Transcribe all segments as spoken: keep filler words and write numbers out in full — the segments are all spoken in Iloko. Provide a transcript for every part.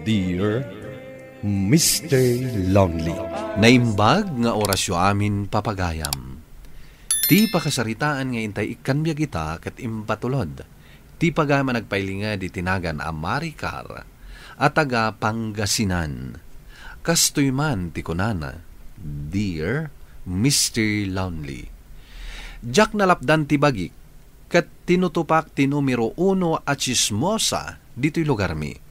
Dear Mister Lonely. Naimbag nga orasyo amin, papagayam. Ti pakasaritaan nga intay ikkan biag ita ket impatulod ti pagayam a nagpailinged iti nagan a Maricar a taga Pangasinan. Kastoy man ti kunana, "Dear Mister Lonely, diak nalapdan ti bagik ket tinutopak ti numero uno a tsismosa ditoy lugarmi.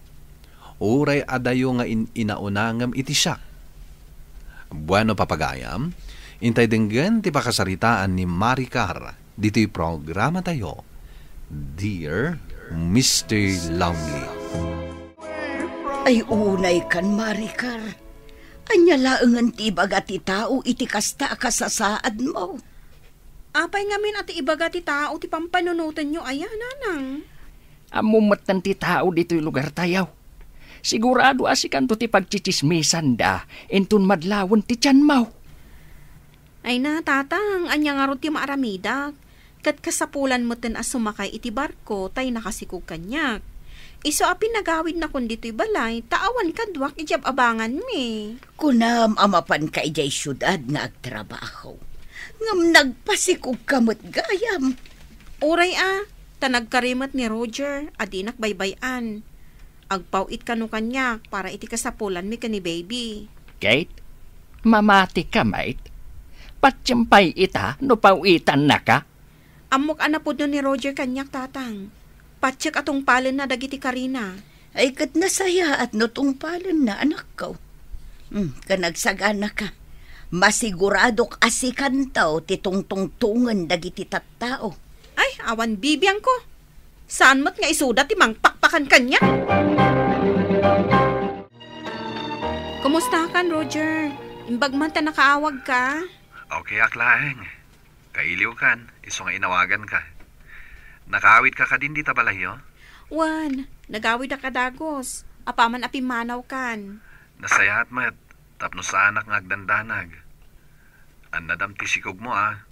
Uray adayo nga in-inauna ngem iti siak." Bueno, papagayam, intay denggen ti pakasaritaan ni Maricar ditoy programatayo, Dear Mister Lonely. Ay, unay kan, Maricar. Ania laengen ti ibaga ti tao iti kasta a kasasaadmo? Apay ngamin a ti ibaga ti tao ti pampanunotenyo aya, nanang? Ammom metten ti tao ditoy lugartayo. Sigurado a sikanto ti pagtsitsismisanda inton madlawen ti tianmo. Ay na, tatang, ania ngarud ti maaramidak? Ket kasapulan metten a sumakay iti barko tay nakasikog kaniak. Isu a pinagawidnakon ditoy balay ta awan kaduak idiay ab-abanganmi. Kunam a mapanka idiay siudad nga agtrabaho, ngem nagpasikogka met gayam. Uray a, ta nagkari met ni Roger a dinak baybay-an. Agpaw-it kano kaniak para iti kasapulanmi ken ni baby. Kate, mamatika met? Patiem pay ita no paw-itannaka. Ammok a napudno ni Roger kaniak, tatang. Patiek a tungpalenna dagiti karina. Ay, ket nasayaat no tungpalenna, anakko. Hmm, ken agsaganaka. Masiguradok a sikanto ti tungtungtongen dagiti tattao. Ay, awan bibiangko. Saan met nga isuda ti mangpakpakan kaniak? Kumustakan, Roger? Imbag man ta nakaawagka? Okay ak laeng. Kailiwkan, isu nga inawaganka. Nakaawidka kadin dita balayyo? Wen, nagawidak a dagus, apaman a pimmanawkan. Nasayaat met, tapno saanak nga agdandanag. Annadam ti sikogmo, a?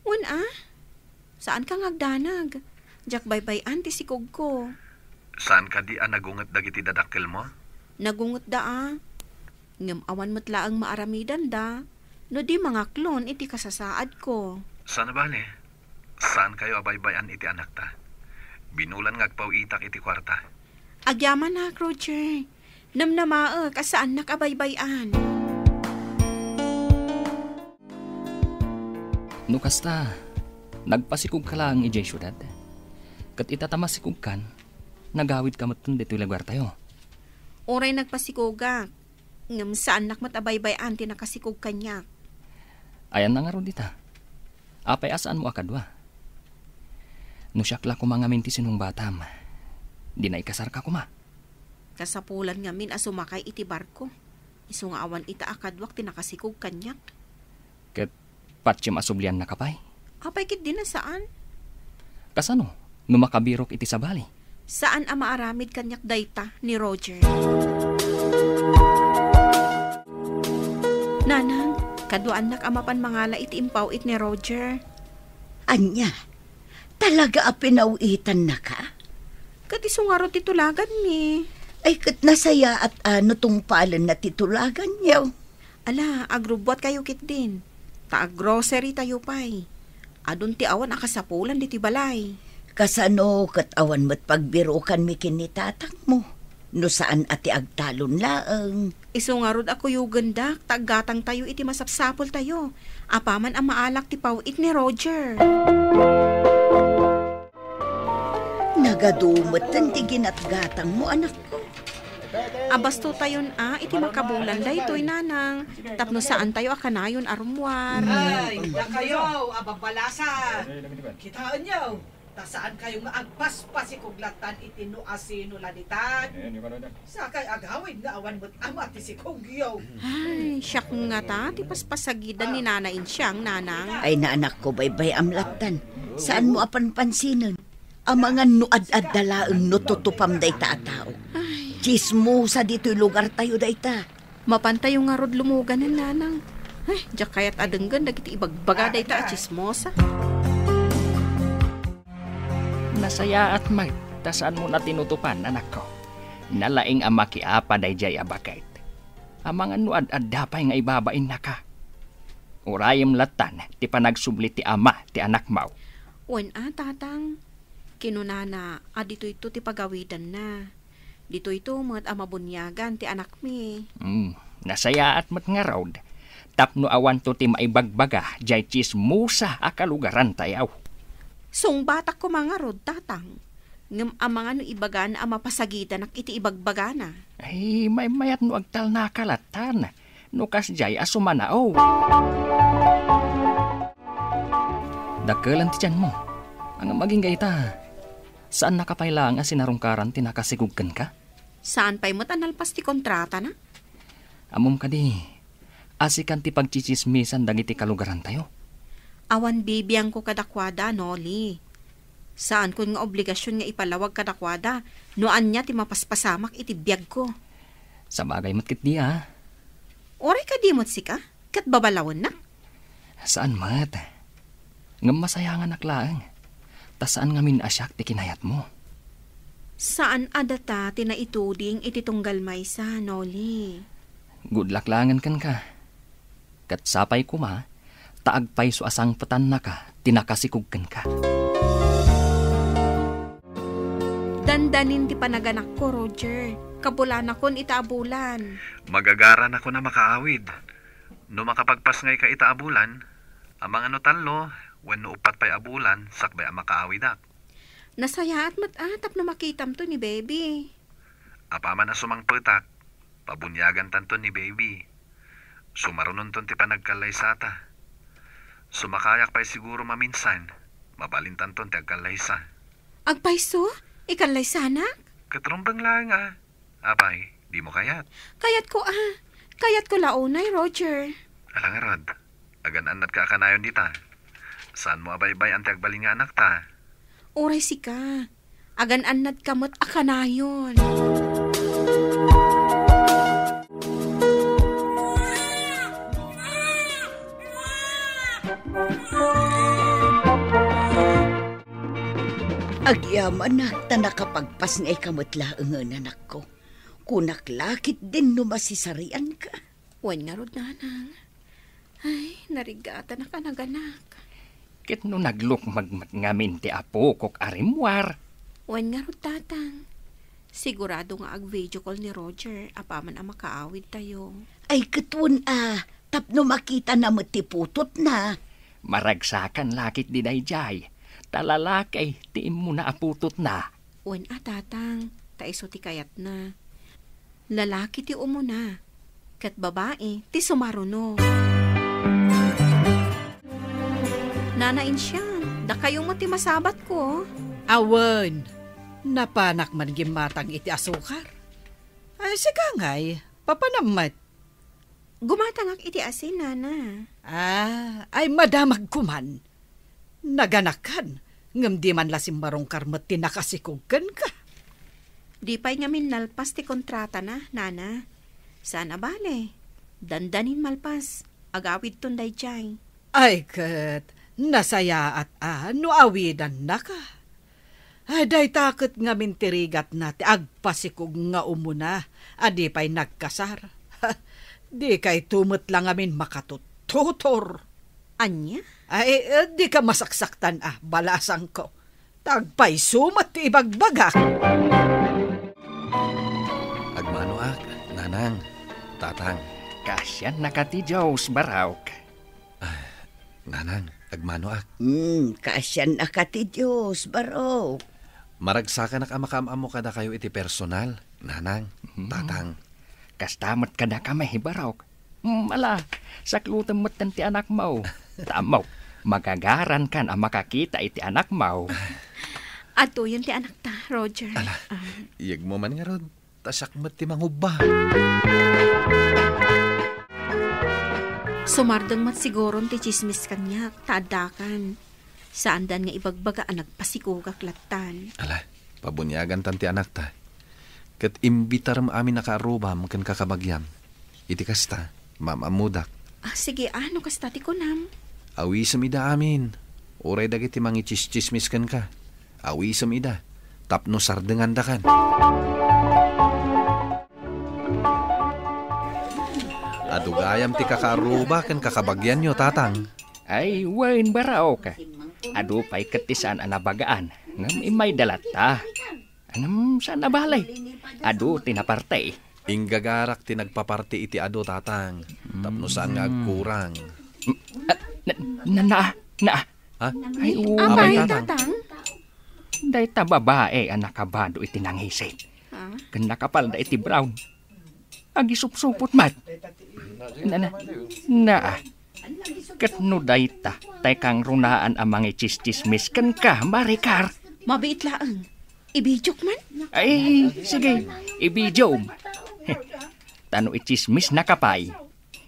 Wen, a? Saanka nga agdanag. Diak baybay-an ti sikogko. Saan kadi a nagunget dagiti dadakkelmo? Nagungetda, a. Ngem awan met laeng maaramidanda no di mangaklon iti kasasaadko. Saan a bale, saankayo a baybay-an iti anakta. Binulan nga agpaw-itak iti kuarta. Agyamanak, Roger. Namnamaek a saannak a baybay-an. No kasta, nagpasikogka laeng idiay siudad. Ket ita ta masikogkan, nagawidka metten ditoy lugartayo. Uray nagpasikogak, ngem saannak met a baybay-an ti nakasikog kaniak. Ayanna ngarud ita? Apay a saanmo a kadua? No siak la koma ngamin ti sinungbatam, dina ikasarka koma. Kasapulan ngamin a sumakay iti barko. Isu nga awan ita a kaduak ti nakasikog kaniak. Ket patiem a subliannaka pay? Apay ketdin a saan? Kasano no makabirok iti sabali? Saan a maaramid kaniak dayta ni Roger. Nanang, kaduaannak a mapan mangala iti impaw-it ni Roger. Ania? Talaga a pinaw-itannaka? Ket isu ngarud ti tulaganmi. Ay, ket nasayaat a no tungpalenna ti tulaganyo. Ala, agrubbuatkayo ketdin, ta aggrocerytayo pay. Adun ti awan a kasapulan ditoy balay. Kasano ket awan met pagbirokanmi ken ni tatangmo, no saan a ti agtalon laeng? Isu ngarud a kuyogendak ta aggatangtayo iti masapsapultayo, apaman a maalak ti paw-it ni Roger. Nagadu metten ti ginatgatangmo, anakko. Abastotayon a iti makabulan daytoy, nanang, tapno saantayo a kanayon a rummuar. Ay, dakayo a babbalasa. Kitaenyo, ta saankayo nga agpaspasikog lattan iti no asino la ditan. Sakay agawid nga awan met ama ti sikogyo. Ay, siak ngata ti paspasagidan ni Nana Insiang, nanang. Ay, anakko, baybay-am lattan. Saanmo a panpansinen? Amangan no ad-adda laeng no tutupam dayta a tao. Ay. Tsismosa ditoy lugartayo dayta. Mapantayo ngarud lumuganen, nanang. Ay, diak kayat a denggen dagiti ibagbaga dayta a tsismosa. Nasayaat met ta saanmo natinutupan, anakko. Nalaing a makiapa daydiay a baket. Amangan no ad-adda pay nga ibabainnaka. Urayem lattan ti panagsubli ti ama ti anakmo. Wen a, Tatang. Kinunana a ditoyto ti pagawidanna. Ditoyto met a mabuniagan ti anakmi. Hmm, nasayaat met ngarud. Tapno awanto ti maibagbaga diay tsismosa a kalugarantayo. Sungbatak koma ngarud, Tatang. Ngem amangan no ibagana a mapasagidanak iti ibagbagana. Ay, maymayat no agtalnaka lattan. No kasdiay a sumanao. Dakkelan ti tianmo. Ngem agingga ita, saannaka pay laeng a sinarungkaran ti nakasikog kenka? Saan pay met a nalpas ti kontratana? Ammom kadi, a sikan ti pagtsitsismisan dagiti kalugarantayo? Awan bibiangko kadakuada, Noli. Saankon nga obligasion nga ipalawag kadakuada no ania ti mapaspasamak iti biagko. Sabagay met ketdi a. Uray kadi met sika, ket babalawennak? Saan met. Ngem masayanganak laeng. Ta saan ngamin a siak ti kinayatmo. Saan a data ti naituding iti tunggal maysa, Noli. Good luck laengen kenka. Ket sapay koma, ta agpayso a sangpetannaka ti nakasikog kenka. Dandanin ti panaganakko, Roger. Kabulanakon ita a bulan. Magagaranakon a makaawid. No makapagpasngayka ita a bulan, amangan no tallo wenno uppat pay a bulan sakbay a makaawidak. Nasayaat met a tapno makitamto ni Baby. Apaman a sumangpetak, pabuniagantanto ni Baby. Sumarunonton ti panagkallaysata. Sumakayak pay siguro maminsan, mabalintanton ti agkallaysa. Agpayso? Ikallaysanak? Ket rumbeng laeng a. Apay, dimo kayat? Kayatko a. Kayatko la unay, Roger. Ala ngarud, agan-annatka a kanayon dita. Saanmo a baybay-an ti agbalin nga anakta? Uray sika. Agan-annadka met a kanayon. Agyamanak ta nakapagpasngayka met laengen, anakko. Kunak la ketdin no masisarianka. Wen ngarud, nanang. Ay, narigatanak a naganak. Ket no naglukmeg met ngamin ti apokok a rimmuar. Wen ngarud, tatang. Sigurado nga ag-video call ni Roger apaman a makaawidtayo. Ay, ket wen a, tapno makitana met ti putotna. Maragsakan la ketdi daydiay, ta lalaki ti immuna a putotna. Wen a, tatang, ta isu ti kayatna. Lalaki ti umuna, ket babai ti sumaruno. Nana Insiang, dakayo met ti masabatko. Awen, napanak man gimmatang iti asukar. Ay, sika ngay, papanam met. Gumatangak iti asin, nana. Ah, ay madamagko man. Naganakan, ngem di man la simmarungkar met ti nakasikog kenka. Di pay ngamin nalpas ti kontratana, nana. Saan a bale. Dandanin malpas. Agawidton daydiay. Ay ket, nasayaat a no awidannaka. Ay, dayta ket ngamin ti rigatna ti agpasikog nga umuna a di pay nagkasar. Dikayto met la ngamin makatuttutor. Ania? Ay, eh, dika masaksaktan a, balasangko. Ta agpayso met ti ibagbagak. Agmanoak, nanang, tatang. Kaasiannaka ti Dios, barok. Ah, nanang, agmanoak. Hmm, kaasiannaka ti Dios, barok. Maragsakanak a makaam-ammo kadakayo iti personal, nanang, hmm, tatang. Kasta met kadakami, barok. Hmm, ala, saklutem metten ti anakmo. Ta ammok, magagarankan a makakita iti anakmo. Adtoyen ti anakta, Roger. Ala, ah, iyegmo man ngarud, ta siak met ti mangubba. Sumardeng met siguron ti tsismis kaniak, ta addakan. Saandan nga ibagbaga a nagpasikogak lattan. Ala, pabuniagantan ti anakta. Ket imbitarem amin a kaarrubam ken kakabagiam. Iti kasta, maam-ammodak. Ah, sige, ah, no kasta ti kunam. Awisem ida amin. Uray dagiti mangitsistsismis kenka. Awisem ida. Tapno sardengandakan. Adu gayam ti kakaarruba ken kakabagianyo, Tatang. Ay, wen, Baraok. Adu pay ket ti saan a nabagaan. Ngem immay da latta. Ngem saan a bale. Adu ti naparte. Inggagarak ti nagpaparte iti adu, Tatang. Tapno saan nga agkurang. Ah, na, na, na, na. Ha? Ay, oo. Apay, Tatang? Tatang? Dayta babae a nakabado iti nangisit. Ha? Ken nakapalda iti brown. Agisupsupot met. Na, na, na. Ket no dayta, tay kangrunaan a mangitsistsismis kenka, Maricar. Mabiit laeng. Ibidiok man? Ay, sige. Ibidiom. Ta no itsismisnaka pay,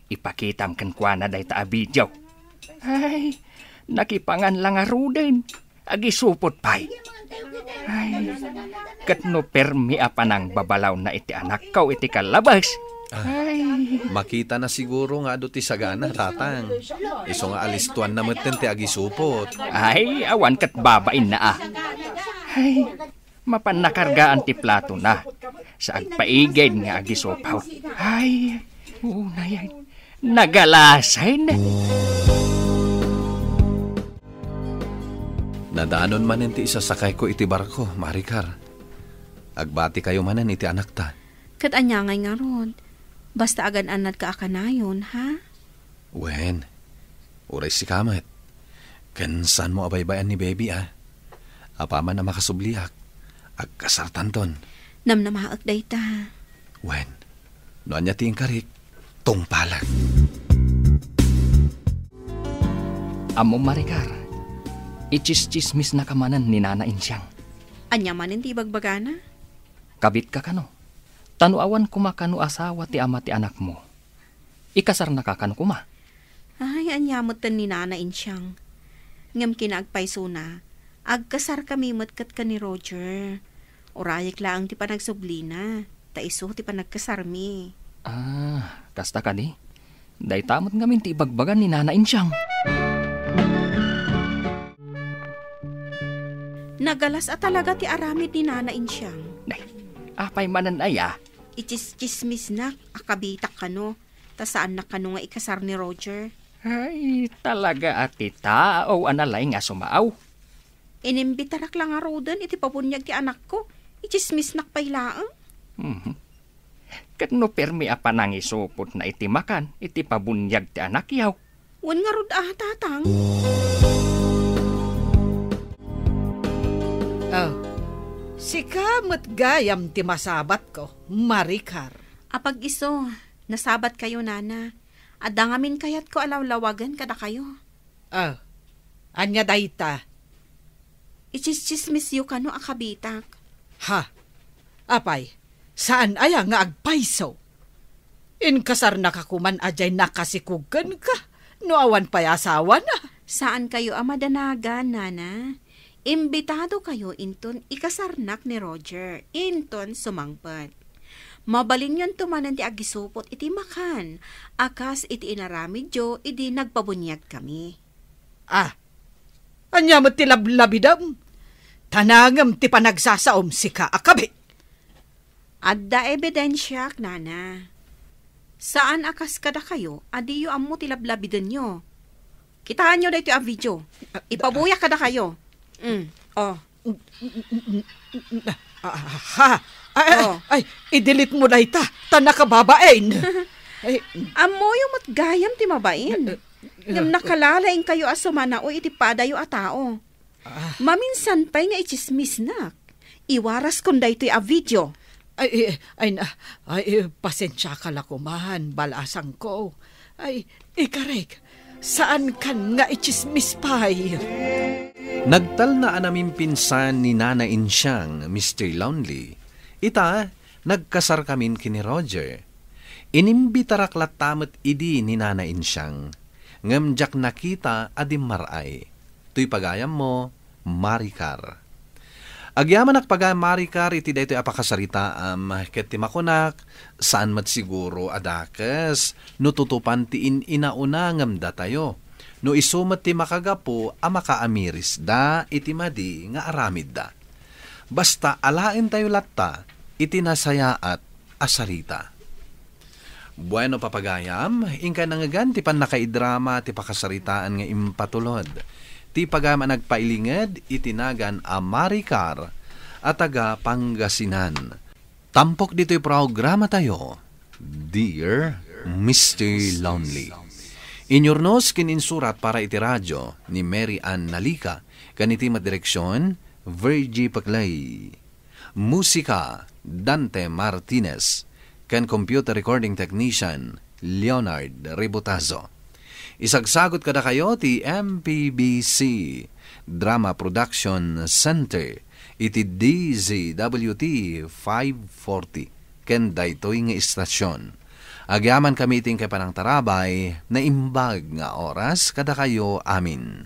ipakitam kenkuana dayta a bidio. Ay, nakipangan la ngaruden. Agisupot pay. Ay, ket no permi a panangbabalawna iti anakko iti kallabas. Ah, ay. Makitana siguro nga adu ti sagana, Tatang. Isu nga alistuanna metten ti agisupot. Ay, awan ket babainna a. Ay, mapan nakargaan ti platona. Sa agpaigid nga agisupot. Ay, unayen. Nagalasen. Nadanon manen ti isasakayko iti barko, Maricar. Agbatikayo manen iti anakta. Ket ania ngay ngarud? Basta agan-annadka a kanayon, ha? Wen, uray sika met. Ken saanmo a baybay-an ni baby, a? Apaman a makasubliak, agkasartanton. Namnamaek dayta. Wen, no ania ti inkarik, tungpalek. Ammom, Maricar, itsistsismisnaka manen ni Nana Insiang. Ania manen ti ibagbagana? Kabitka kano? Ta no awan koma kano asawa ti ama ti anakmo, ikasarnaka kano koma? Ay, ania metten ni Nana Insiang. Ngem kinaagpaysona, agkasarkami met ket ken ni Roger. Urayek laeng ti panagsublina, ta isu ti panagkasarmi. Ah, kasta kadi? Dayta met ngamin ti ibagbaga ni Nana Insiang. Nagalas a talaga ti aramid ni Nana Insiang. Nay, apay manen aya? Itsistsismisnak a kabitak kano, ta saannak kano nga ikasar ni Roger. Ay, talaga a ti tao a nalaing a sumaaw. Inimbitarak la ngaruden iti pabuniag ti anakko, itsismisnak pay laeng. Mhm. Ket no permi a panangisupotna iti makan iti pabuniag ti anakyaw? Wen ngarud a, Tatang. Oh, sika met gayam ti masabatko, Maricar. Apag-isu, nasabatkayo, Nana. Adda ngamin kayatko a lawlawagen kadakayo. Ah, ania dayta? Itsistsismisyo kano a kabitak. Ha? Apay, saan aya nga agpayso? Inkasarnaka koman a diay nakasikog kenka, no awan pay asawana. Saankayo a madanagan, Nana. Imbitadokayo inton ikasarnak ni Roger, inton sumangpet. Mabalinyonto manen ti agisupot iti makan, a kas iti inaramidyo idi nagpabuniagkami. Ah, ania met ti lablabidem? Ta nangem ti panagsasaom, sika a kabit. Adda ebidensiak, Nana. Saan a kas kadakayo a diyo ammo ti lablabidenyo. Kitaenyo daytoy a video. Ipabuyak kadakayo. Mm. Oh. Ah, ha? Ay, ay, Oh. ay, i-delete mo dayta, ta nakababain. Ay, Ammoyo met gayam ti mabain. Eh, eh, Ngem eh, nakalalaingkayo a sumanaoy iti padayo a tao. Ah. Maminsan pay nga itsismisnak. Iwaraskon daytoy a video. Ay, eh, ay, na, ay, eh, pasensiaka la koman, balasangko. Ay, ikarek, saankan nga itsismis pay. Nagtalna a namimpinsan ni Nana Insiang, Mister Lonely. Ita, nagkasarkamin ken ni Roger. Inimbitarak latta met idi ni Nana Insiang, ngem diak nakita a dimmar-ay. Toy pagayammo, Maricar. Agyamanak pagayam, Maricar, iti daytoy a pakasaritaam, ket ti makunak, saan met siguro a dakes no tutupan ti in-inauna ngem datayo. No isu met ti makagapu a makaamirisda iti madi nga aramidda. Basta alaentayo latta iti nasayaat a sarita. Bueno, papagayam, inkay nangngegan ti pannakaidrama ti pakasaritaan nga impatulod ti pagayam a nagpailinged iti nagan a Maricar a taga Pangasinan. Tampok ditoy programatayo, Dear Mister Lonely. Inyurnos ken insurat para iti radyo ni Mary Ann Nalica, ken iti met direksion, Virgie Paclay. Musika, Dante Martinez, ken computer recording technician, Leonard Ributazo. Isagsagot kadakayo ti M P B C Drama Production Center iti D Z W T five forty ken daytoy nga istasyon. Agyamankami iti inkay panangtarabay, naimbag nga oras kadakayo amin.